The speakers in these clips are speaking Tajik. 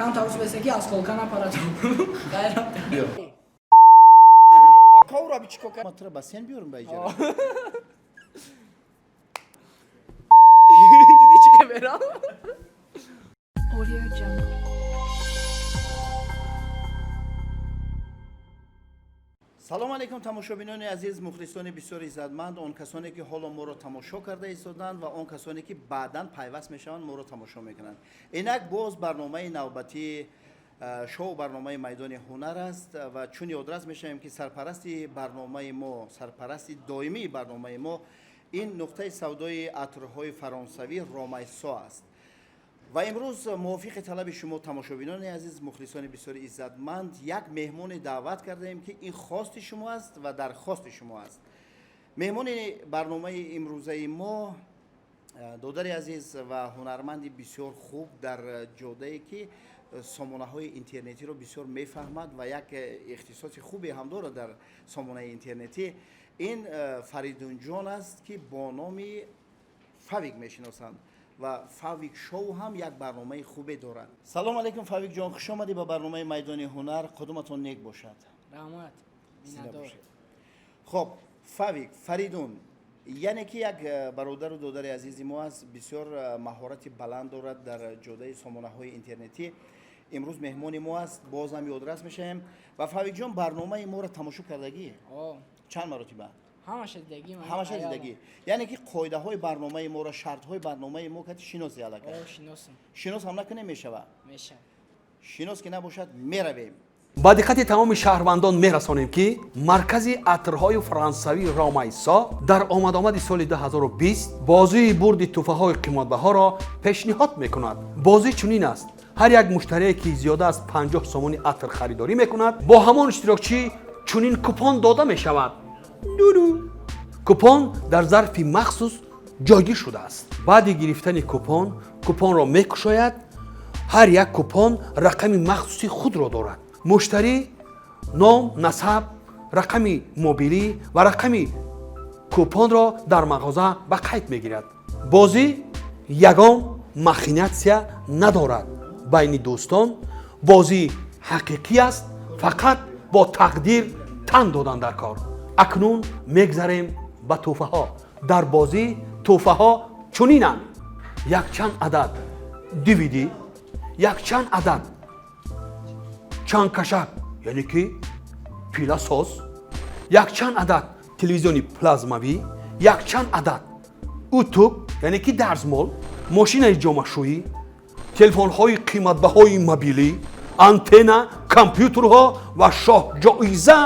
Кам тавус бесе ки аз холка напарад. Ғайрат. Акаура бичко ка. Ма тура бассейн биёрам ба иҷара. Диди чӣ камера? Audio Jungle. Салом алейкум, тамошобинони азиз, мухлисони бисёр иззатманд, он касоне ки ҳоло моро тамошо карда истоданд ва он касоне ки баъдан пайваст мешаванд, моро тамошо мекунанд. Инак боз барномаи навбатии шоу барномаи «Майдони ҳунар» аст ва чун ёдрас мешавем, ки сарпарасти барномаи мо, сарпарасти доимии барномаи мо ин нуқтаи савдои атрҳои фаронсавӣ «Ромайсо» аст. Ва имрӯз мувофиқи талаби шумо, тамошобинони азиз, мухлисони бисёри иззатманд, як меҳмоне даъват кардаем, ки ин хости шумо аст ва дархости шумо аст. Меҳмони барномаи имрӯзаи мо додари азиз ва ҳунарманди бисёр хуб дар ҷодае ки сомонаҳои интернетиро бисёр мефаҳмад ва як ихтисоси хубе ҳам дорад дар сомонаи интернетӣ, ин Фаридунҷон аст, ки бо номи Фавик мешиносанд ва «Фавик шоу» ҳам як барномаи хубе дорад. Салом алейкум, Фавикҷон, хуш омадӣ ба барномаи «Майдони ҳунар», қудуматон нек бошад. Раҳмат. Зинда Миннатдор. бошед. Хоб, Фавик, Фаридун, яъне ки як бародару додари азизи мо аст, бисёр маҳорати баланд дорад дар ҷодаи сомонаҳои интернетӣ. Имрӯз меҳмони мо аст, бозам ёдрас мешавем. Ва Фавикҷон, барномаи моро тамошо кардагӣ? О, Чанд маротиба? Ҳамаша дидагӣ ман. Ҳамаша дидагӣ, яъне ки қоидаҳои барномаи моро, шартҳои барномаи мо кати шиноси аллакай? О, шиносам. Шинос ҳам накунем, мешава? Меша. Шинос ки набошад, меравем. Ба диққати тамоми шаҳрвандон мерасонем, ки маркази атрҳои франсавӣ «Ромайсо» дар омадомади соли 2020 бозии бурди тӯҳфаҳои қиматбаҳоро пешниҳод мекунад. Бозӣ чунин аст: ҳар як муштарие, ки зиёда аз 50 сомони атр харидорӣ мекунад, бо ҳамон иштирокчӣ чунин купон дода мешавад. Дуду купон дар зарфи махсус ҷойгир шудааст. Баъди гирифтани купон купонро мекушояд. Ҳар як купон рақами махсуси худро дорад. Муштарӣ ном, насаб, рақами мобилӣ ва рақами купонро дар мағоза ба қайд мегирад. Бозӣ ягон махинатсия надорад байни дӯстон. Бозӣ ҳақиқӣ аст, фақат бо тақдир тан додан дар кор. Акнун мегзарем ба тӯҳфаҳо. Дар бозӣ тӯҳфаҳо чунинанд: якчанд адад DVD, якчанд адад чангкашак, яъне ки пиласоз, якчанд адад телевизиони плазмавӣ, якчанд адад утюг, яъне ки дарзмол, мошинаи ҷомашӯӣ, телефонҳои қиматбаҳои мобилӣ, антена, компютерҳо ва шоҳҷоиза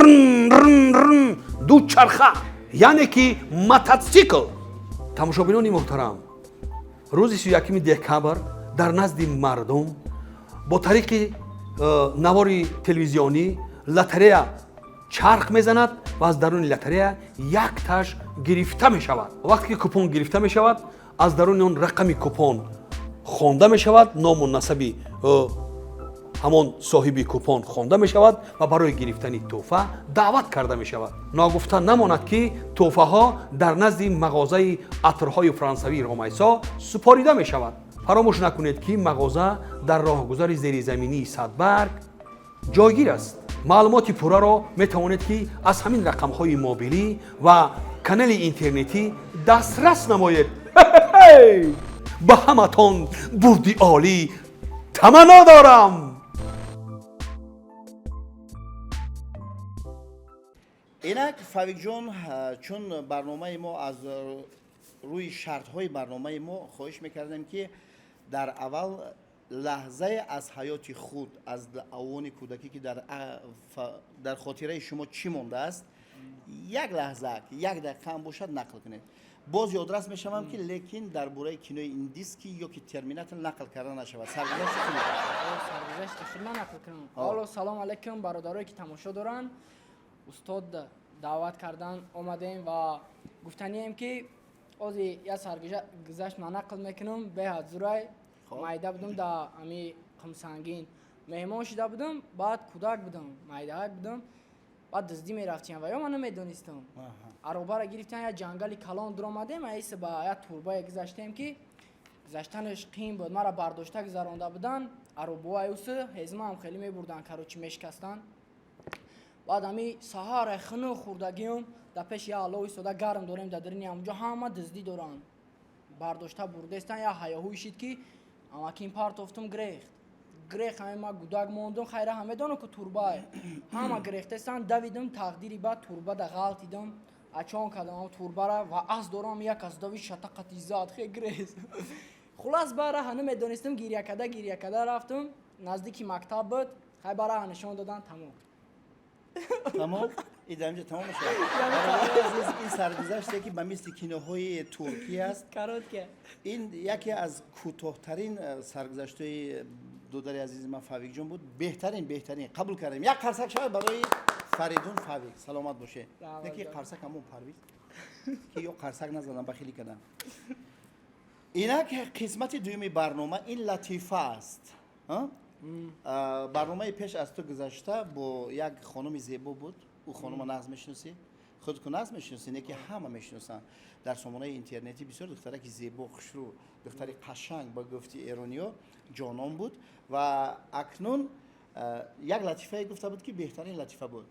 рн рн рн дучарха, яъне ки мототсикл. Тамошобинони муҳтарам, рӯзи 31 декабр дар назди мардум бо тариқи навори телевизионӣ лотерея чарх мезанад ва аз даруни лотерея якташ гирифта мешавад. Вақте ки купон гирифта мешавад, аз даруни он рақами купон хонда мешавад, ному насаби ҳамон соҳиби купон хонда мешавад ва барои гирифтани тӯҳфа даъват карда мешавад. Ногуфта намонад, ки тӯҳфаҳо дар назди мағозаи атрҳои франсавии «Ромайсо» супорида мешавад. Фаромӯш накунед, ки мағоза дар роҳгузари зеризаминии Садбарг ҷойгир аст. Маълумоти пурраро метавонед, ки аз ҳамин рақамҳои мобилӣ ва канали интернетӣ дастрас намоед. Ба ҳаматон бурди олӣ таманно дорам. Инак, Фавикҷон, чун барномаи мо аз рӯи шартҳои барномаи мо хоҳиш мекардем, ки дар аввал лаҳзае аз ҳаёти худ, аз авони кӯдакӣ, ки дар хотираи шумо чӣ мондааст, як лаҳза, як дақиқа ҳам бошад, нақл кунед. Боз ёдрас мешавам, ки лекин дар бораи кинои индиски ё ки «Терминатор» нақл карда нашавад. Саргузашти худро. Саргузашти худ ман нақл кунам. Ҳоло салом алайкум, бародарое ки тамошо доранд. Устод даъват кардан, омадем ва гуфтанием, ки ози як саргузашт ман нақл мекунам. Беҳад зурай майда будам, да ами Қумсангин меҳмон шида будам. Баъд кӯдак будам, майдаак будам. Баъд дуздӣ мерафтем ва ё ман намедонистам. Аробаро гирифтан, як ҷангали калон дуромадем, аиса ба як турбае гузаштем, ки Гузаштанаш қиин буд. Мара бардошта гузаронда будан, аробоай усы ҳезмаам хеле мебурдан, короче, мешикастанд. Баъд ами саҳар хунук хӯрдагиам, дар пеши як алло истода гарм дорем, дар дарини ҳамонҷо ҳама дуздӣ доранд. Бардошта бурдестан, як ҳаёҳӯй шид, ки амакин партофтум, грехт. Грех, ҳаме ма гудак мондум, хайра ҳаме донам, ку турбай. Ҳама грехтестан, давидум, тақдири баъд турба да ғалтидум, ачон кардам турбара ва ас дорам, як аз дави шатақати зад, хе грез. Хулас, ба раҳа намедонистам, гиря када, гиря када рафтум, наздики мактаб буд, хай ба раҳа нишон додан, тамом. Тамом, и дар инҷо тамом мешавад. Бародарони азиз, ин саргузаште, ки ба мисли киноҳои туркӣ аст. Коротке. Ин яке аз кӯтоҳтарин саргузаштҳои додари азизи ман Фавикҷон буд. Беҳтарин, беҳтарин, қабул кардем. Як қарсак шавад барои Фаридун Фавик. Саломат боше. Раҳмат. Неки ҷон. қарсак ҳамон Парвиз, ки ё қарсак назадам, бахилӣ кардам. Инак, қисмати дуюми барнома ин латифа аст. А? Барномаи пеш аз ту гузашта бо як хонуми зебо буд. Ӯ хонума нағз мешиносӣ, худ ку нағз мешиносӣ, не ки ҳама мешиносанд. Дар сомонаи интернетӣ бисёр духтараки зебо, хушрӯ, духтари қашанг, ба гуфти эрониё ҷонон буд. Ва акнун як латифае гуфта буд, ки беҳтарин латифа буд.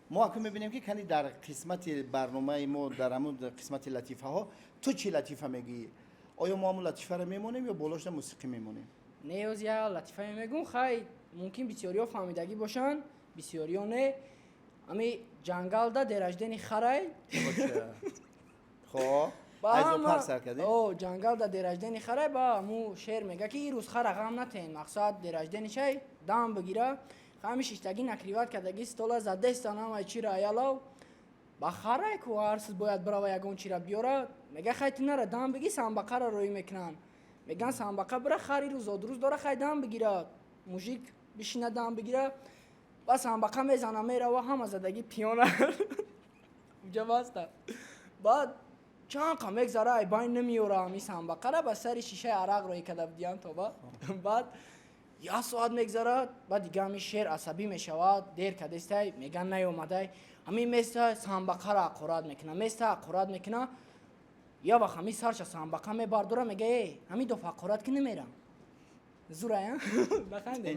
Мо акнун мебинем, ки кани дар қисмати барномаи мо, дар ҳамун қисмати латифаҳо, ту чӣ латифа мегӯӣ. Оё мо ҳамун латифаро мемонем ё болошда мусиқӣ мемонем? Не, оз я латифае мегӯм, хай, мумкин бисёриҳо фаҳмидагӣ бошанд, бисёриҳо не. Ами ҷангалда день рождения харай. Хоб, Ба аз ҳама- пар сар кардем. О, ҷангалда день рождения харай, ба ҳаму шер мега, ки ин рӯз хара ғам натен, мақсад день рождения шай, дам бигира. Ҳами шиштагӣ накрывать кардаги стола задестан, ҳамаи чира аялав ба харай ку ҳарсиз бояд бирава, ягон чира биёра. Мега, хай, ту нара, дам биги, самбақара рӯй мекунанд. Меган, самбақа бира, хар ирӯз зодрӯз дора, хай, дам бигира, мужик бишина, дам бигира. Ба самбақа мезана, мерава, ҳама задаги пиёна уҷа баста. Баъд чанд қа мегзара, ай байн намеёра, ами самбақара ба сари шишаи арақ рӯй карда будиян тоба. Баъд як соат мегзарад, баъд дига ҳами шер асабӣ мешавад, дер кадестай, меган, наёмадай. Ҳамин места, самбақара ақорат мекуна, места, ақорат мекуна. Я вақт ҳами сарша самбақа мебардора, мега: «Э, ҳами доф ақорат ки намерам, зурая наханде.»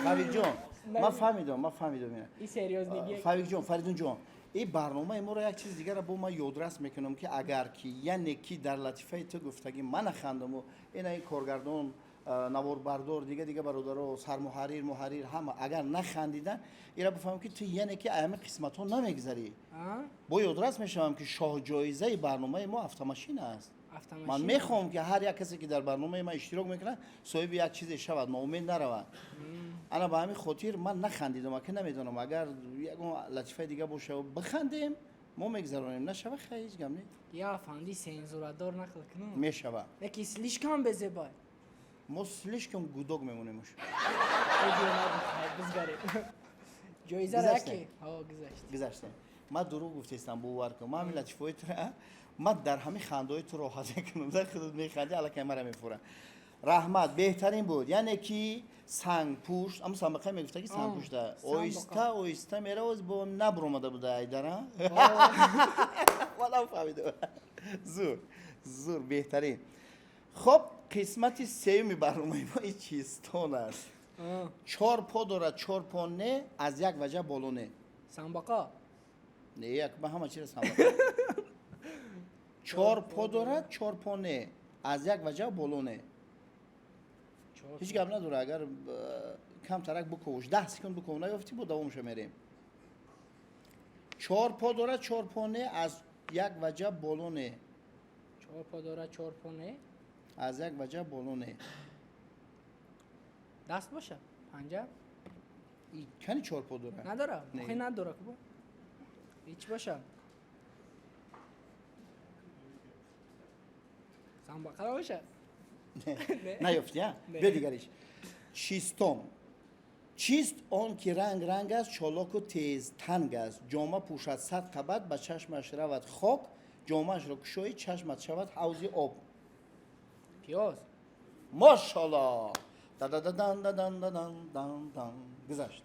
Фавикҷон, ман фаҳмидам, ман фаҳмидам ина. И серьёзныйги. Фавикҷон, Фаридунҷон, ин барномаи моро як чиз дигара бо ман ёдрас мекунам, ки агар ки, яъне ки дар латифаи ту гуфтагӣ ман нахандаму, ина ин коргардон, наворбардор, дига дига бародаро, сармуҳаррир, муҳаррир, ҳама агар нахандидан, ира бифаҳмам, ки ту, яъне ки аями қисматҳо намегзарӣ. Бо ёдрас мешавам, ки шоҳҷоизаи барномаи мо автомашина аст. Ман мехоҳам, ки ҳар як касе, ки дар барномаи ман иштирок мекунад, соҳиби як чизе шавад, ноумед наравад. Ана ба ҳамин хотир ман нахандидам. Ака, намедонам, агар ягон латифаи дига боша, бихандем, мо мегзаронем, нашава, хай, ҳеҷ гап не. Я афанди сензурадор нақл кунам. Мешава. Яки слишком безебай. Мо слишком гудок мемонем уш. Бизгарем ҷоизара. Гузаштем. Яке гузашт. Гузаштем. Ман дурӯғ гуфтестам, бовар кун. Ман ҳамин латифаҳои тура, ман дар ҳамин хандаҳои ту роҳат мекунам. Дар худат механди, аллакай мара мефурам. Раҳмат, беҳтарин буд. Яъне ки сангпушт, ама самбақай мегуфта, ки сангпушта оҳиста оҳиста меравоз, бо набуромада буда айдара, валам фаҳмидам. Зур, зур, беҳтарин. Хоб, қисмати сеюми барномаи мо ин чистон аст. Чор по дорад, чор по не, аз як ваҷа боло не. Самбақа. Не, як ба ҳама чиз самбақа. Чор по дорад, чор по не, аз як ваҷа боло не. Ҳеҷ гап надора, агар камтарак буковуш, 10 секунд буков, наёфтӣ, бо давомша мерем. Чор по дорад, чор по не, аз як ваҷа боло не. Чор по дорад, чор по не. Аз як ваҷа боло не. Даст боша, панҷа. Кани чор по дорад? Надора. Не. Охи, надора кубо, ҳеч боша, самбақа боша. Наёфтӣ, а? Не. Биё дигариш. Чистон чист? Он ки ранг ранг аст, чолоку тезтанг аст, ҷома пӯшад сад қабат, ба чашмаш равад хок, ҷомаашро кушоӣ, чашмат шавад ҳавзи об. Пиёз. Мошалло! Дадададан дадан дадан дан дан, гузашт.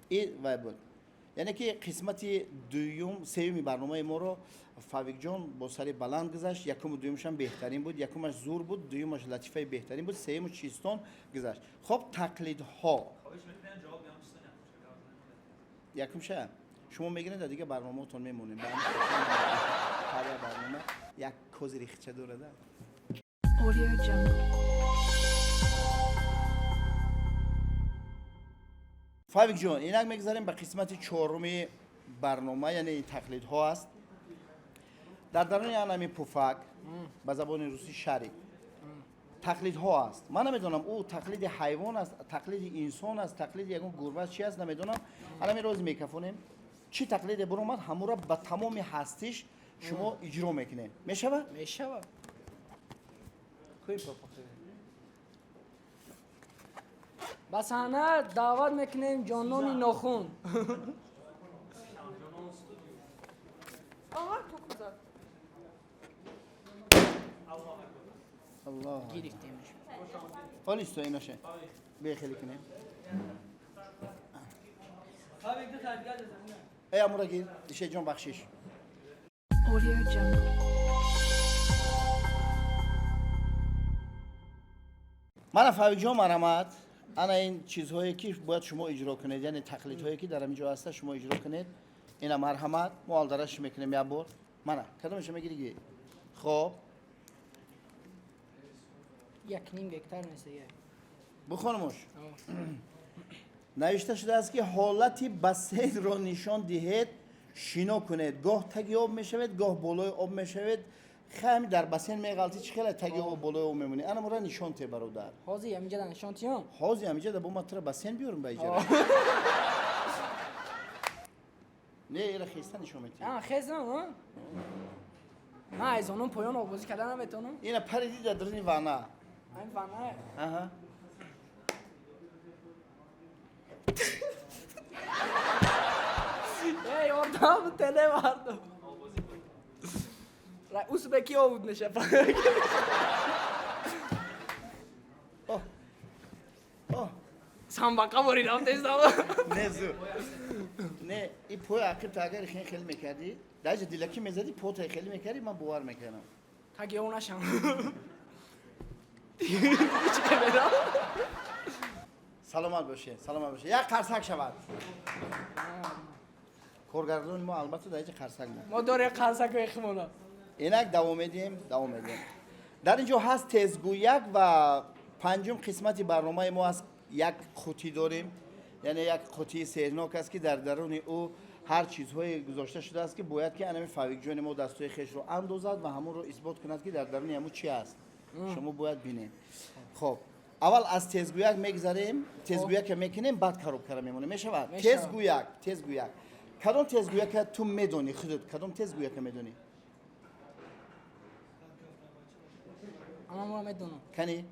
И вай буд. Яъне ки қисмати дуюм, сеюми барномаи моро Фавикҷон бо сари баланд гузашт. Якуму дуюмашам беҳтарин буд. Якумаш зур буд, дуюмаш латифаи беҳтарин буд, сеюму чистон гузашт. Хоб, тақлидҳо. Якумша шумо мегиред, дар дигар барномаотон мемонем. Ҳар як барнома як кози рехча дорада. Audio Jungle. Фавикҷон, инак мегузарем ба қисмати чоруми барнома, яъне ин тақлидҳо аст. Дар даруни анами пуфак, ба забони русӣ шарик, тақлидҳо аст. Ман намедонам, ӯ тақлиди ҳайвон аст, тақлиди инсон аст, тақлиди ягон гурба аст, чи аст, намедонам. Анами рози мекафонем, чӣ тақлиде буромад, ҳамура ба тамоми ҳастиш шумо иҷро мекунед. Мешавад? Мешавад. Ба саҳна даъват мекунем ҷонони нохун. Аллоҳ. Гирифтемш. Ҳолисто иноше бехелӣ кунем. Эй, амура гир, ишеҷон, бахшиш. Audio Jungle. Мана, Фавикҷон, марҳамат. Ана ин чизҳое ки бояд шумо иҷро кунед, яъне тақлидҳое ки дар ҳамин ҷо ҳаста, шумо иҷро кунед. Ина, марҳамат, мо алдараш мекунем як бор. Мана, кадомеша мегири, гир. Хоб. 1.5 гектар нест дига. Бухонумуш. Навишта шудааст ки ҳолати бассейнро нишон диҳед, шино кунед, гоҳ таги об мешавед, гоҳ болои об мешавед. Хами дар бассейн меғалтӣ, чӣ хеле таги об, болои об мемонӣ? Ана мора нишон те, бародар. Ҳозир ҳаминҷа да нишон тиём. Ҳозир ҳаминҷа да бо ма тура бассейн биёрам ба иҷара. Не, ира хеста нишон метиҳ. А, хезам, а? Ман аз онон поён обозӣ карда наметавонам. Ина париди дар даруни ванна. Ин ванна. Аҳа. Эй, одам теле бардор. Узбеки обуд меша. Оҳ, оҳ. Самбақа бори рафтестам. Не, зур не. И пои ақиб та агар хел хел мекардӣ, даҷа дилакӣ мезадӣ, пота хеле мекардӣ, ман бовар мекардам. Таги об нашам. Чӣ мерам? Саломат бошед, саломат бошед. Як қарсак шавад. Коргардони мо албатта дар инҷа қарсак мо. Мо дорем қарсакҳои химона. Инак давом медиҳем, давом медиҳем. Дар ин ҷо ҳаст тезгӯяк ва панҷум қисмати барномаи мо аст. Як қутӣ дорем, яъне як қутии сеҳрнок аст, ки дар даруни ӯ ҳар чизҳое гузошта шудааст, ки бояд ки анами Фавикҷони мо дастҳои хешро андозад ва ҳамонро исбот кунад, ки дар даруни ҳамун чи аст. Шумо бояд бинед. Хоб, аввал аз тезгӯяк мегзарем, тезгӯяка мекунем, баъд коробкара мемонем. Мешавад? Мешавад. Тезгӯяк, тезгӯяк. Кадом тезгӯяка ту медонӣ худат? Кадом тезгӯяка медонӣ? Ама мора медонам. Кани.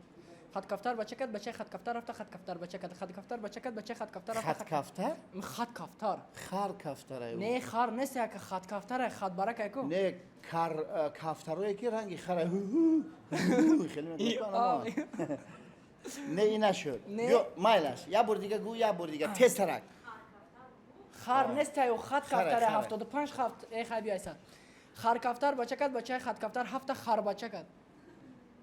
Хаткафтар бача кард, бачаи хаткафтар рафта хаткафтар бача кард, хаткафтар бача кард, бачаи хаткафтар рафта. Хаткафтар? Хаткафтар. Хар кафтара. Не, хар нест, як хаткафтар, хатбарак айко. Не, кар кафтарое ки ранги хара хеле мекунад. Не, ин нашуд. Не. Ё майлаш, як бор дига гӯ, як бор дига, тезтарак. Хар нест, аю хаткафтар. Хара, хара. 75 хафт, э, хай биайсад. Харкафтар бача кард, бачаи хаткафтар ҳафта хар бача кард.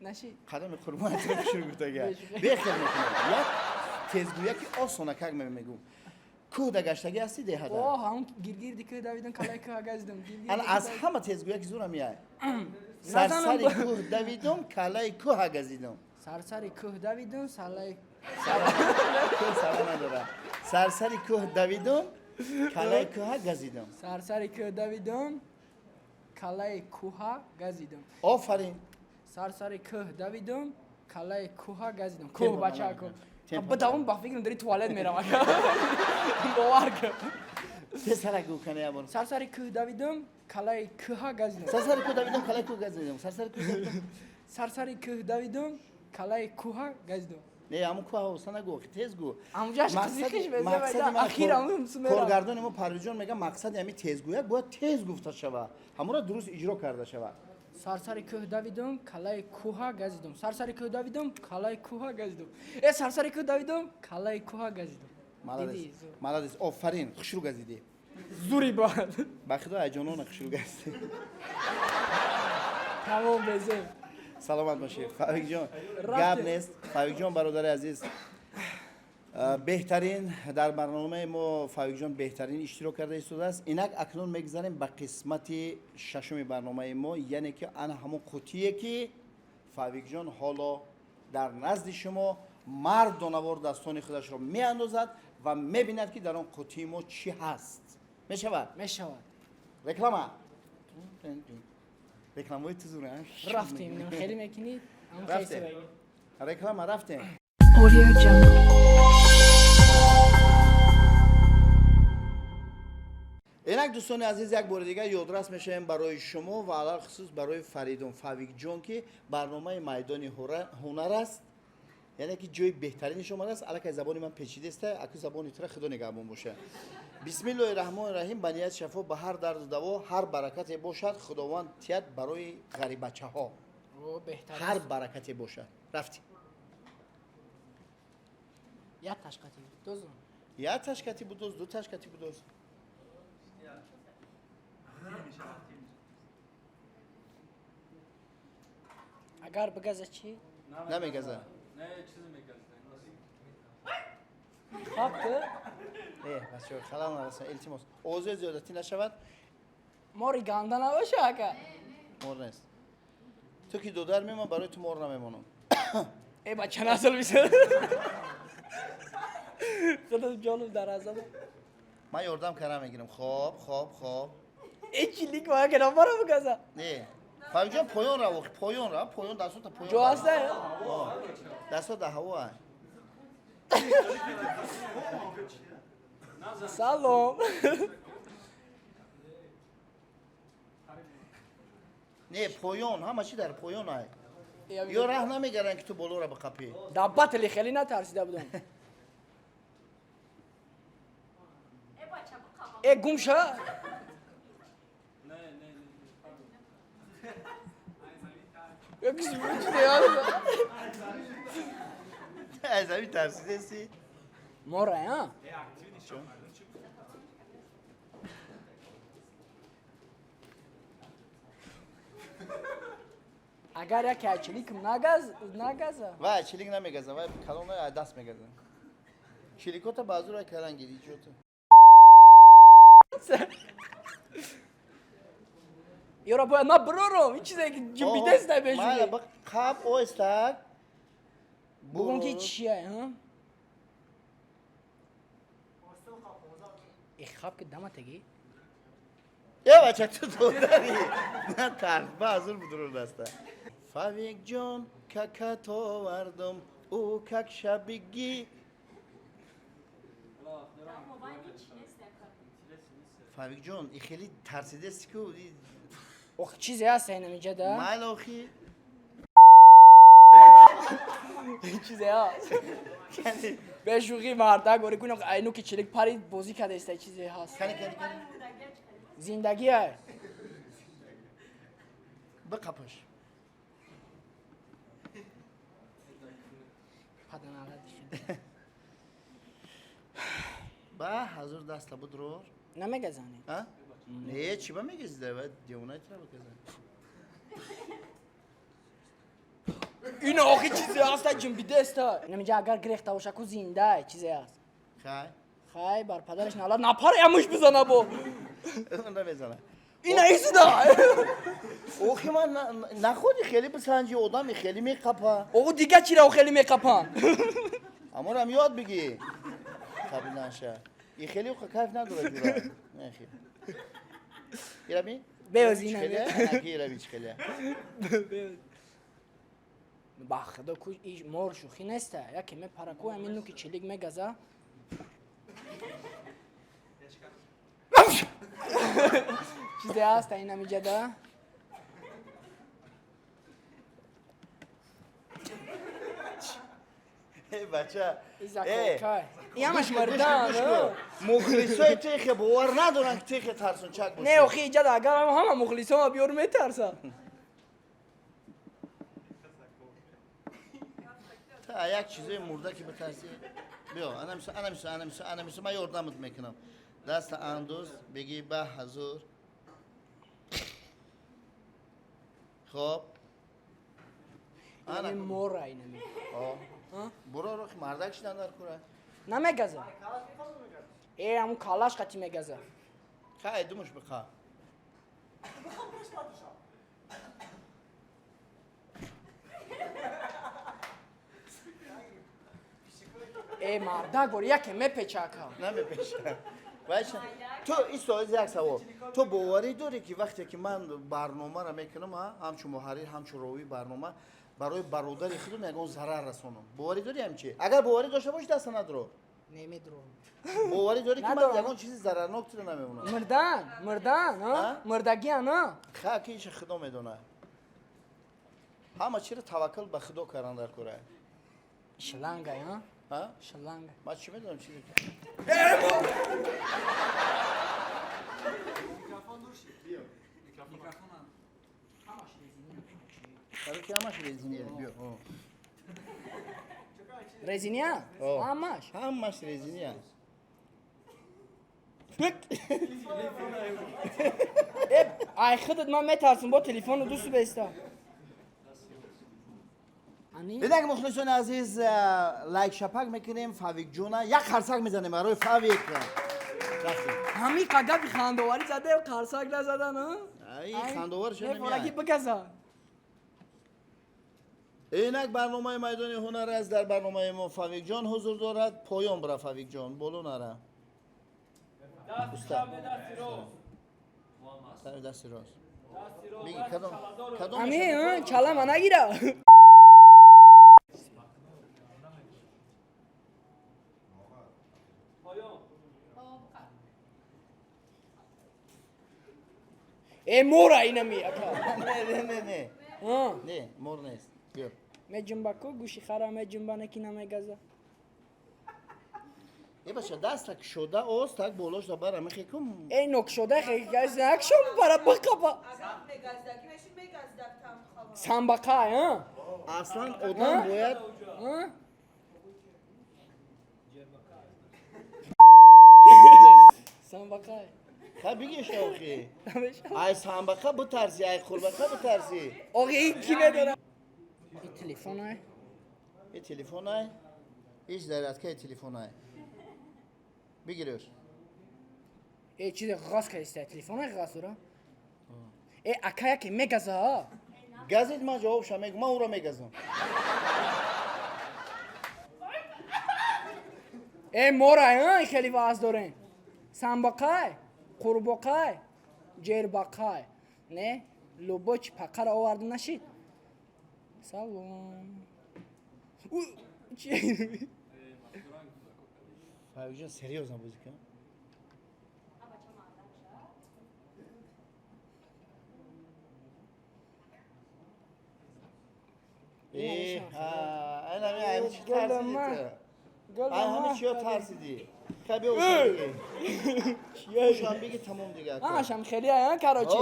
Наши. Қадами қурбон шурӯъ гуфтага. Бехел мекунад. Як тезгӯяки осонакак мемегӯ. Кӯҳ да гаштагӣ ҳасти, деҳада? О, ҳамон гиргирди кӯ давидам, калаи кӯ газидам. Ана аз ҳама тезгӯяки зурам яй. Сарсари кӯҳ давидум, калаи кӯҳа газидум. Сарсари кӯҳ давидум, салаи Кӯҳ сара надорад. Сарсари кӯҳ давидум, калаи кӯҳа газидум. Сарсари кӯҳ давидум, калаи кӯҳа газидум. Офарин. Сарсари кӯҳ давидум, калаи кӯҳа газидум. Кӯҳ Темпо бача баланд ку. кун. Темпо. Ба давом ба фикрам дари туалет меравам. Бовар кун. Тезтарак гӯ, кана як бор. Сарсари кӯҳ давидум, калаи кӯҳа газидум. Сарсари кӯҳ давидум, калаи кӯҳ газидум. Сарсари кӯҳ давидум. Сарсари кӯҳ давидум, калаи кӯҳа газидум. Не, ҳамун кӯҳ ҳавоса нагӯ, тез гӯ. Амҷаш қизиқиш беза Мақсади ман ахир ҳамун сумера. Коргардони мо Парвизҷон мегӯяд, мақсади ҳамин тезгӯяк бояд тез гуфта шавад, ҳамонро дуруст иҷро карда шавад. Сарсари кӯҳ давидум, калаи кӯҳа газидум. Сарсари кӯҳ давидум, калаи кӯҳа газидум. Э, сарсари кӯҳ давидум, калаи кӯҳа газидум. Молодец. Диди, зур. Молодец, офарин, хушрӯ газидӣ. Зури бад. Ба худо айҷонона хушрӯ гаштӣ. Тамом безем. Саломат бошӣ, Фавикҷон. Гап нест, Фавикҷон, бародари азиз. Беҳтарин дар барномаи мо Фавикҷон беҳтарин иштирок карда истодааст. Инак акнун мегузарем ба қисмати шашуми барномаи мо, яъне ки ана ҳамон қутие ки Фавикҷон ҳоло дар назди шумо мардонавор дастони худашро меандозад ва мебинад, ки дар он қутии мо чӣ ҳаст. Мешавад? Мешавад. Реклама. Рекламаҳои тузура. Рафтем, хеле мекунӣ? Рафтем. Реклама рафтем. Audio Jungle. Инак, дӯстони азиз, як бори дигар ёдрас мешавем барои шумо ва алалхусус барои Фаридун Фавикҷон, ки барномаи Майдони ҳунар аст, яъне ки ҷои беҳтаринаш омадааст. Аллакай забони ман печидеста, аку забони тура худо нигаҳбон боша. Бисмиллоҳи раҳмони раҳим. Ба ният шафо, ба ҳар дарду даво, ҳар баракате бошад, Худованд тият барои ғариббачаҳо. Ҳар баракате бошад. Рафтем. Як ташқати дозум. Як ташкати будоз, ду ташкати будоз. Агар бигаза чӣ? Намегаза. Хаб. Э, бачаҳо, халал нараса, илтимос. Овозҳои зиёдатӣ нашавад. Мори ганда набоша, ака. Мор нест. Ту ки додар мемон, барои ту мор намемонам. Э, бача, насл бисёр. Худо ҷонум дар азоб. Ман ёрдам кара мегирам. Хоб, хоб, хоб. Э, чилик ма кана мора бигаза. Не. Фавикҷон, поён рав, охи, поён рав, поён, дастото поён. Ҷо ҳаста? Дастот дар ҳаво. Салом. Не, поён, ҳама чи дар поён ай. Ё раҳ намегаранд, ки ту болоро биқапӣ. Дар батли хеле натарсида будам. Э, гум ша. Аз ҳамин тарсидеси? Мора, а? Агар яке ачиликм нагаз, нагаза. Вай, чилик намегаза, вай калона даст мегаза. Чиликота баъзура каран гири ҷота. Ёра бояд ман бирорам, ин чизе ки ҷимбидест Майла, бешуди. ба қаб оистак. Бугум ки чия, ҳа? Э, хаб ки дама теги? Э, бача, ту додари. На тарс, баъзур будурур даста. Фавикҷон, какат овардум, ӯ как шабигӣ. Фавикҷон, и хеле тарсидести ку. Ох, чизе ҳаст инамиҷа да? Майла, охи. Чизе ҳаст. Бешӯхӣ, мардак ори кунам, айну ки чилик парид, бозӣ кардааста, чизе ҳаст. Кани, кани, кани. Зиндагие. Биқапаш. Паданалат. Ба ҳазур даста будрур. Намегазанӣ. А? Не, чӣ ба мегазида? Ва девонаи тра бигаза. Ин охи чизе ҳаст, ҷимбидеста. Инамиҷа агар гирехта боша ку, зиндае, чизе ҳаст. Хай. Хай, бар падараш налат напаре, ямуш бизана бо. Намезана. Ина исуда. Охи, ман находи хеле бисанҷи, одами хеле меқапа. О, дига чиро хеле меқапан? Аморам ёд бигӣ. Қабилнаша. И хеле охи кайф надорад ҷура. Нехи. Ираби? Беоз ина. Хеле? Анаки ираби чӣ хеле? Ба худо ку, иш мор шӯхӣ неста. Яке мепара ку, ҳамин ну ки чилик мегаза. Чизе ҳаст инамиҷа да? Э, бача. Изакокай. Ямаш мардан. Мухлисои техе бовар надоранд, ки техе тарсунчак бошӣ. Не, охи, иҷа агар ҳама мухлисома биёр, метарсам. Та як чизои мурда ки битарсӣ. Биё, анамисо, анамисо, анамисо, анамисо, ман ёрдамат мекунам. Даста андоз, беги ба ҳазур. Хоб. Ана мора инами. Буро рохи мардак шидан дар кура. Намегаза. Э, аму калаш қати мегаза. Хай, думуш биқа. Э, мардак бор яке мепеча ака. Намепеча. Вайша. Ту исто як савол. Ту боварӣ дорӣ ки вақте ки ман барномаро мекунам, ҳамчун муҳаррир, ҳамчун ровии барнома барои бародари худам ягон зарар расонам? Боварӣ дорӣ ҳамчи? Агар боварӣ дошта бошӣ, даста надро. Немедурам. Боварӣ дорӣ ки ман ягон чизи зарарнок туро намемонам? Мурдан, мурдан, а? Мурдагиан, а? Ха, ки иша худо медонад. Ҳама чиро таваккул ба худо кардан дар кора. Шланга, а? А? Шланга. Ман чӣ медонам чизе? Ки ҳамаш резиния. Биё. Резиния? Ҳамаш? Ҳамаш резиния. Э, ай худат ман метарсам бо телефону дусту беста. Инак мухлисони азиз, лайк шапак мекунем Фавик ҷуна, як қарсак мезанем барои Фавик. Ҳамин гапи хандоварӣ заде, қарсак назадан, а? Ай, хандовар шуда намеяд. Бигаза. Инак барномаи майдони ҳунар аст. Дар барномаи мо Фавик ҷон ҳузур дорад. Поён бира, Фавик ҷон, боло нара. Дасти рост. Биги кадом кадом. Ами, чалама нагира. Э, мора инами ака. Не, не, не, не. Не, мор нест. Биё. Меҷунба ку гӯши хара меҷунба, неки намегаза. Э, бача, даста кушода, оз так болош да бара мехекум. Э, нокшода хеказ накшом бара бақапа. Самбақа, а? Аслан одам бояд Самбақа. Ха, бигеш охи. Ай самбақа битарси, ай қурбақа битарси. Охи, ин ки медора? И телефон ай. И телефон ай. Иш зарядкаи телефон ай. Бигирёш. Э, чизе ғаз кардиста, телефон ай ғаз дора? Э, ака, яке мегаза. Газид, ман ҷавобша мегӯм, ман ӯро мегазам. Э, мора, хеле ваз дорем. Самбақай, қурбоқай, ҷербақай. Не, любой чи пақара оварда нашид. Салом. Чи? Фавикҷон, серьёзно бозӣ кун. Э, ай ҳами чӣ тарсидӣ ту? Ай ҳами чиё тарсидӣ? Ха, биё ушам биги, тамом дига. Ҳамашам хеле ая, короче.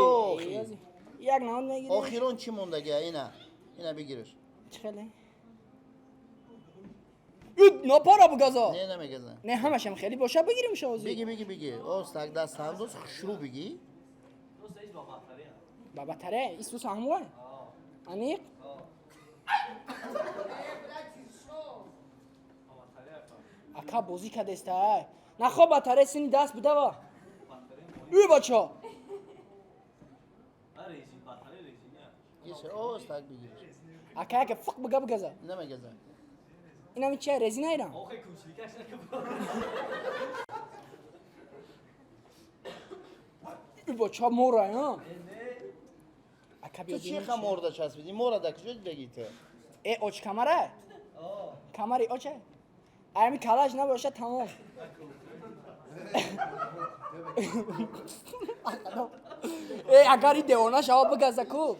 Як навод мегирем. Охирон чӣ мондага? Ина. Ина бигирш. Чӣ хеле? Нопара бугаза. Не, намегаза. Не, ҳамашам хеле боша, бигирим шози. Биги, биги, биги. Оз так даст андоз, хушрӯ биги. Ба батарея, исус ҳамуа? Аниқ? Ака, бозӣ кардеста. Ай. Нахо, батарея сини даст будава. Ӯ, бача. Оз так бигирш. Ака, яке фуқ бига, бигаза. Намегаза. Инами чи резина ирам? Ӯ, бача, мора, а? Ака, Ту чӣ ха морда часпидӣ? Мора да куҷо дидагӣ ту? Э, оч камара? Камари оча? Ами калаш набоша, тамом. Э, агар и девона шава, бигаза ку.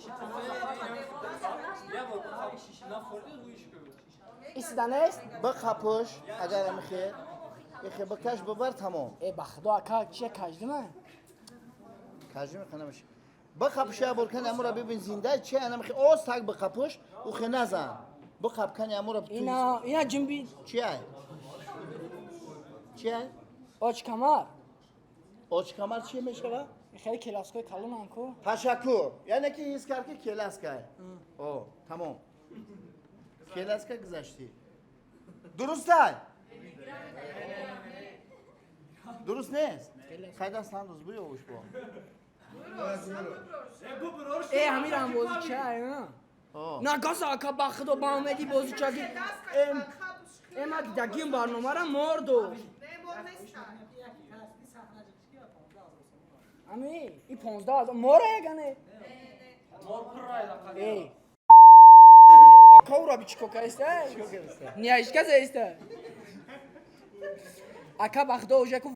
Истида нест? Биқапӯш, агар амихе. Ихе бикаш, бибар, тамом. Э, ба худо, ака, чия каждима? Каждима қанамаш. Биқапӯш, я бор кани амура бибин, зинда чи анамихе оз так биқапӯш, ухе назан. Биқап кани амура. Ина, ина ҷимби. Чи ай? Чи ай? Оч камар. Очкамар чӣ мешава? Хеле келаскои калонан ку. Ташаккур. Яъне ки ҳис кард, ки келаскай. О, тамом. Келаска гузаштӣ. Дурустай? Дуруст нест? Хай даст андоз, буё ушбо. Э, ҳамирам бозича, э? О. На гаса ака, ба худо, ба умеди бозичаги. Э, ма дидагим барномара морду. Ами, и 15 ҳазор мора ягане. Э. Ака ура би чико каиста? Ниашка заиста. Ака, ба худо, уже ку.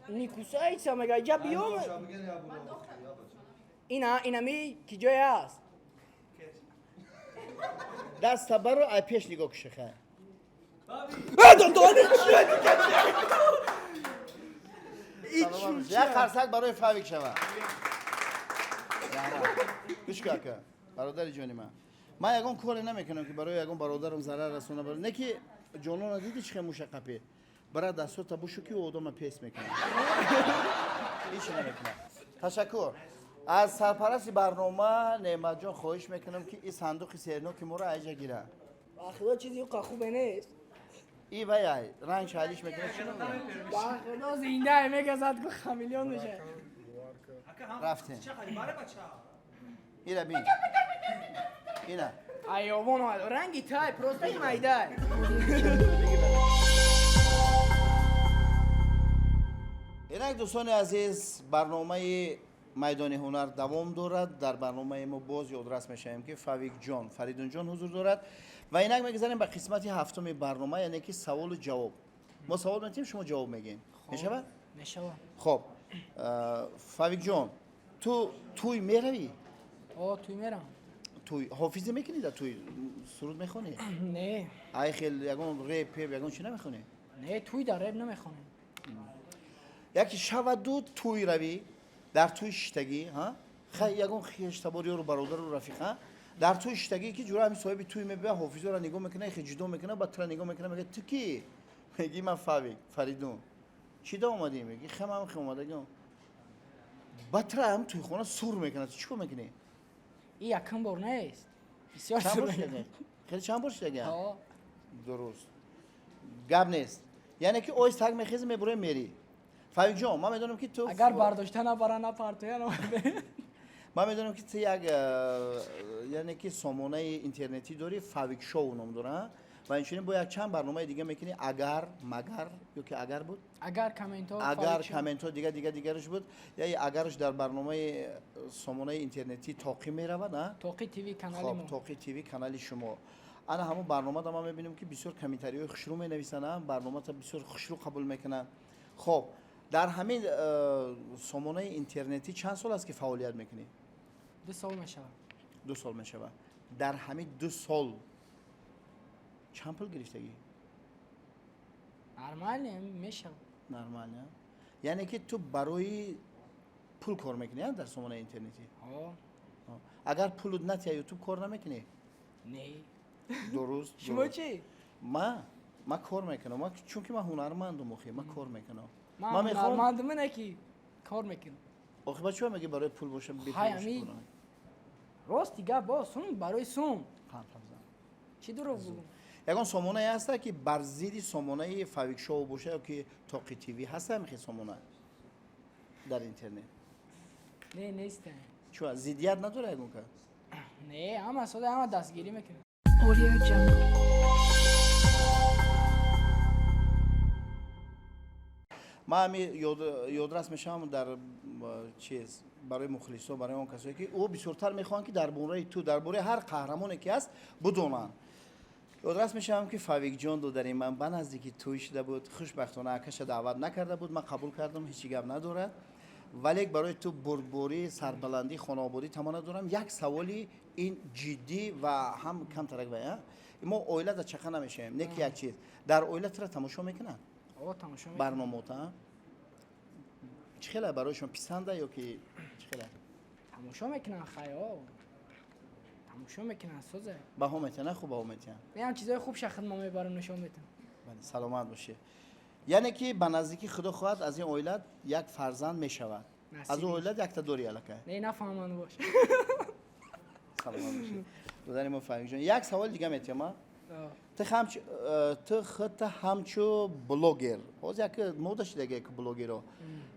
Не кусается, мега, иҷа биём. Ина, инами ки ҷое аст? Даста баро, ай пеш нигоҳ куши, хай. Э, додони чия дига? Як қарсак барои Фавик шава. Гӯш кун, ака, бародари ҷони ман. Ман ягон коре намекунам, ки барои ягон бародарам зарар расона. Не ки ҷонона диди чӣ хел муша қапи. Бара дастҳота бушу, ки одама пес мекунад. Ҳеч намекунад. Ташаккур. Аз сарпарасти барнома Неъматҷон хоҳиш мекунам, ки ин сандуқи серноки моро айҷа гира. Ба худо, чизи уқа хубе нест. И вай ранг шалиш мекунад, чӣ номи? Ба худо, зиндае мегазад ку, хамелеон меша. Рафтем. Ира бин. Ина. Айовон ранги тай, просто и майдай. Инак, дӯстони азиз, барномаи майдони ҳунар давом дорад. Дар барномаи мо боз ёдрас мешавем, ки Фавикҷон, Фаридунҷон ҳузур дорад ва инак мегузарем ба қисмати ҳафтуми барнома, яъне ки саволу ҷавоб. Мо савол метиҳем, шумо ҷавоб мегӯем. Мешавад? Мешавад. Хоб, Фавикҷон, ту тӯй меравӣ? О, туй мерам. Тӯй ҳофизӣ мекунӣ? Дар тӯй суруд мехонӣ? Не. Ай хел ягон реп пеп ягон чӣ намехонӣ? Не, туй дар реп намехонем. Яке шаваду тӯй равӣ, дар тӯй шиштагӣ, хай, ягон хештабор ёру бародару рафиқа дар тӯй шиштагӣ, ки ҷура ҳами соҳиби тӯй мебия, ҳофизоро нигоҳ мекуна, хе ҷудо мекуна, баъд тура нигоҳ мекуна, мега: «Ту ки?» Меги: «Ман Фавик Фаридун». «Чӣ да омадӣ?» Меги: «Хемам хе омадагиам». Баъд тура ҳам тӯйхона сур мекунад. Ту чӣ кор мекунӣ? И якум бор нест. Бисёр Чанд бор сур. шиштагӣ? Хеле чанд бор шиштагӣ? Ҳо. Дуруст, гап нест. Яъне ки оиз так мехези, мебуре, мери. Фавикҷон, ман медонам, ки ту Агар бардошта набара, напартоя. Ман медонам, ки ту як яъне ки сомонаи интернетӣ дорӣ, Фавик Шоу ном дора, ва инчунин бо якчанд барномаи дига мекунӣ, агар магар ё ки агар буд. Агар комментҳо. Агар комментҳо, дига дига дигараш буд. Я агараш дар барномаи сомонаи интернетӣ Тоқӣ меравад, а? Тоқи ТВ канали Хоб. мо. Тоқи ТВ канали шумо. Ана ҳамон барномада ман мебинем, ки бисёр комментариҳои хушрӯ менависанд, барномата бисёр хушрӯ қабул мекунанд. Хоб, дар ҳамин сомонаи интернетӣ чанд сол аст, ки фаъолият мекунӣ? 2 сол мешавад. 2 сол мешавад. Дар ҳамин 2 сол чанд пул гирифтагӣ? Нормально мешавад. Нормально, яъне ки ту барои пул кор мекунӣ, дар сомонаи интернетӣ? Ҳо. Агар пулут натия, Ютуб кор намекунӣ? Не. Дуруст. Шумо чӣ? Ман кор мекунам. Ман чунки ман ҳунармандум, охи ман кор мекунам. Ман ҳунармандум, не ки кор мекунам. Охи ба чӣ меги, барои пул боша? Ҳай, ами рости гап, бо сум, барои сум. Чӣ дурӯғ бугум? Ягон сомонае ҳаста, ки бар зидди сомонаи Фавик Шоу боша ё ки Тоқи ТВ? Ҳаста ҳамихе сомона дар интернет? Не, нест. Чӣ, зиддият надора ягон кас? Не, ҳама сода, ҳама дастгирӣ мекунад. Audio Jungle. Ман ҳами ёдрас мешавам дар чиз барои мухлисо, барои он касое, ки ӯ бисёртар мехоҳанд, ки дар бораи ту, дар бораи ҳар қаҳрамоне ки ҳаст, бидонанд. Ёдрас мешавам, ки Фавикҷон додари ман ба наздики тӯй шуда буд. Хушбахтона, акаша даъват накарда буд, ман қабул кардам, ҳечи гап надорад. Валек барои ту бурдборӣ, сарбаландӣ, хонаободӣ таманно дорам. Як саволи ин ҷиддӣ ва ҳам камтарак ва мо оила дар чақа намешавем, не ки як чиз дар оила тура тамошо мекунанд? О, тамошо мекунам. Барномаота чӣ хела барои шумо, писанда ё ки чӣ хела? Тамошо мекунам, хай, о. Тамошо мекунанд, соза. Баҳо метиҳанд, на хуб баҳо метиҳанд. Не, ҳам чизои хуб шахд ма мебарам, нишон метам. Бале, саломат бошӣ. Яъне ки ба наздикӣ худо хоҳад аз ин оилат як фарзанд мешавад. Аз ӯ оилат якта дорӣ аллакай? Не, нафаҳманд бош. Саломат бошӣ. Додари мо Фаҳимҷон, як савол дига метиҳам, а? Ту худта ҳамчу блогер, ҳозир як мода шидаги як блогеро,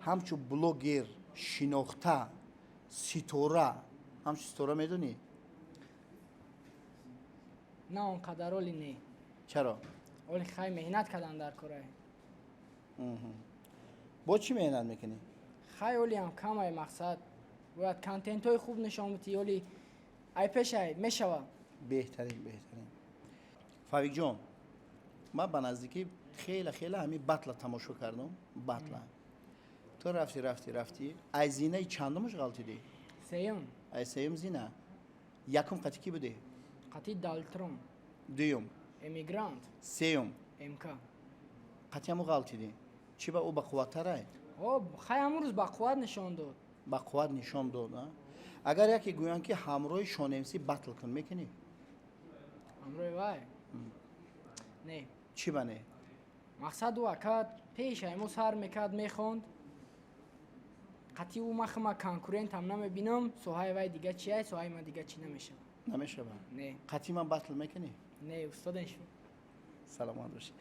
ҳамчу блогер шинохта, ситора, ҳамчу ситора медонӣ? На он қадар оли не. Чаро? Оли хай меҳнат кардан дар корай. Бо чӣ меҳнат мекунӣ? Хай олиам камай мақсад. Бояд контентҳои хуб нишон битӣ, оли ай пешай мешава. Беҳтарин, беҳтарин. Фавикҷон, ман ба наздикӣ хеле хеле ҳамин батла тамошо кардам, батла. Ту рафти, рафти, рафти, ай зинаи чандумаш ғалтидӣ? Сеюм. Ай сеюм зина. Якум қати кӣ будӣ? Қати Далтрон. Дуюм. Эмигрант. Сеюм. МК. Қати ҳаму ғалтидӣ. Чӣ ба ӯ бақувваттарай? О, хай ҳамун рӯз бақувват нишон дод. Бақувват нишон дод, а? Агар яке гӯянд ки ҳамроҳи Шонемсӣ батл кун, мекунӣ? Ҳамроҳи вай? Не. Чӣ ба не? Мақсад ӯ ака пеш мо сар мекард, мехонд. Қатъи ӯ ман хама конкурентам намебинам, соҳаи вай дига чи ай, соҳаи ман дига чӣ намешавад. Намешавад? Не. Қатъи ман батл мекунӣ? Не, устоден шуд. Саломат бошӣ.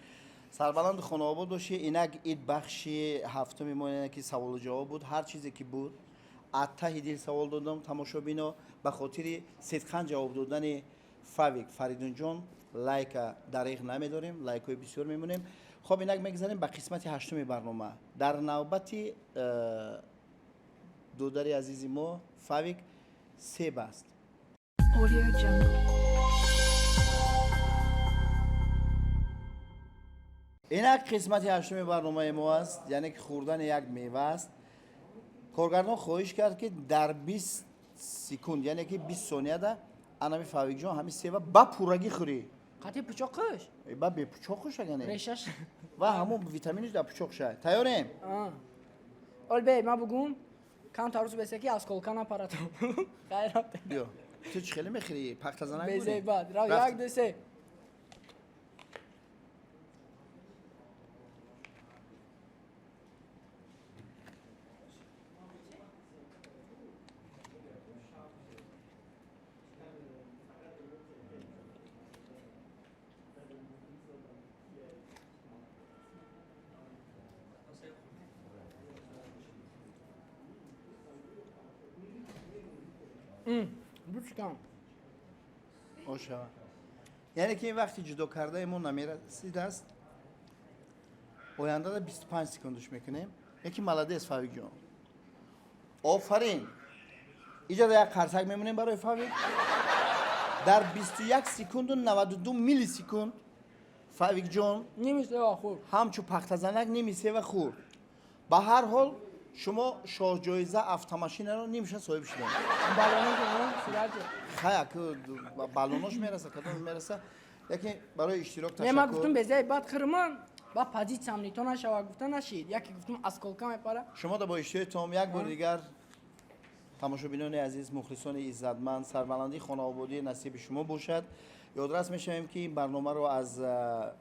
Сарбаланду хонаобод бошӣ. Инак ид бахши ҳафтуми мо, ки саволу ҷавоб буд. Ҳар чизе ки буд, аз таҳи дил савол додам тамошобино, ба хотири сидқан ҷавоб додани Фавик Фаридунҷон лайка дариғ намедорем, лайкҳои бисёр мемонем. Хоб, инак мегзарем ба қисмати ҳаштуми барнома. Дар навбати додари азизи мо Фавик себ аст. Audio Jungle. Инак қисмати ҳаштуми барномаи мо аст, яъне ки хӯрдани як мева аст. Коргардон хоҳиш кард, ки дар 20 секунд, яъне ки 20 сонияда анами Фавикҷон ҳамин себа ба пуррагӣ хӯрӣ. Қатъи пучоқиш? Ба бепучоқш агане. Решаш. Ва ҳамон витаминиш дар пучоқ шай. Тайёрем? Ол бе, ман бугум, камтар рӯз бесе ки аз колка напаратам. Хайр рафте. Биё. Ту чӣ хеле мехӯрӣ? Пахтазанак Безе бад. Рав, як, ду, се. Бучкам. Ошава. Яъне ки ин вақти ҷудо кардаи мо намерасидааст. Ояндада 25 секундаш мекунем. Яки молодец, Фавикҷон. Офарин. Иҷода як қарсак мемонем барои Фавик. Дар 21 секунду 92 миллисекунд Фавикҷон ними сева хӯрд. Ҳамчу пахтазанак ними сева хӯрд. Ба ҳар ҳол шумо шоҳҷоиза автомашинаро нимша соҳиб шудем. Балонош сурати. Хая, балонош мераса, кадом мераса. Лекин барои иштирок Не, ман ташаккур. гуфтум безаи бад хӯрман, ба позитсиям нито нашава, гуфта нашид. Яке гуфтум аз колка мепара. Шумо да бо иштироктон як бори дигар тамошобинони азиз, мухлисони иззатманд, сарбаландии хонаободӣ насиби шумо бошад. Ёдрас мешавем, ки ин барномаро аз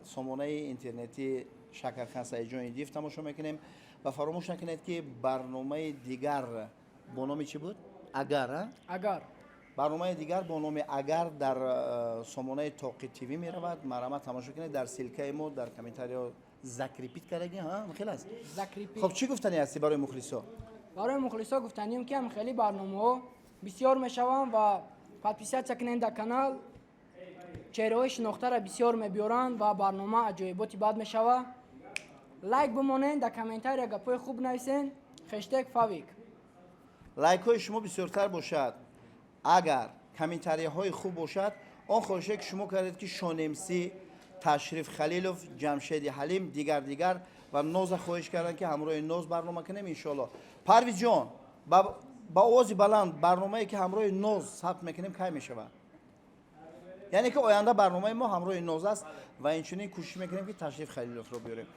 сомонаи интернетӣ Шакархан Саидҷони Диф тамошо мекунем ва фаромӯш накунед, ки барномаи дигар бо номи чӣ буд? Агар, а? Агар. Барномаи дигар бо номи Агар дар сомонаи Тоқи ТВ меравад. Марҳамат, тамошо кунед. Дар ссылка и мо дар комментариё закрепить кардаги, хел аст. Закрепить. Хоб, чӣ гуфтани ҳастӣ барои мухлисо? Барои мухлисо гуфтанием, ки ҳам хеле барномаҳо бисёр мешаванд ва подписаться кунед дар канал. Чеҳраҳои шинохтаро бисёр мебиёранд ва барнома аҷоиботи бад мешава. Лайк бимонед, дар комментария гапҳои хуб нависен. Хештег Фавик. Лайкҳои шумо бисёртар бошад, агар комментарияҳои хуб бошад, он хоҳише ки шумо кардед, ки Шонемсӣ, Ташриф Халилов, Ҷамшеди Ҳалим, дигар дигар ва Ноза хоҳиш карданд, ки ҳамроҳи Ноз барнома кунем, иншоалло. Парвизҷон, ба овози баланд, барномае ки ҳамроҳи Ноз сабт мекунем, кай мешавад? Яъне ки оянда барномаи мо ҳамроҳи Ноз аст ва инчунин кӯшиш мекунем, ки Ташриф Халиловро биёрем.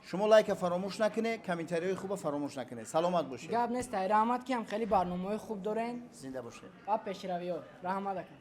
Шумо лайка фаромӯш накунед, комментариҳои хуба фаромӯш накунед. Саломат бошед. Гап нест, раҳмат, ки ҳам хеле барномаҳои хуб дорен. Зинда бошед. Ва пешравиҳо. Раҳмат, ака.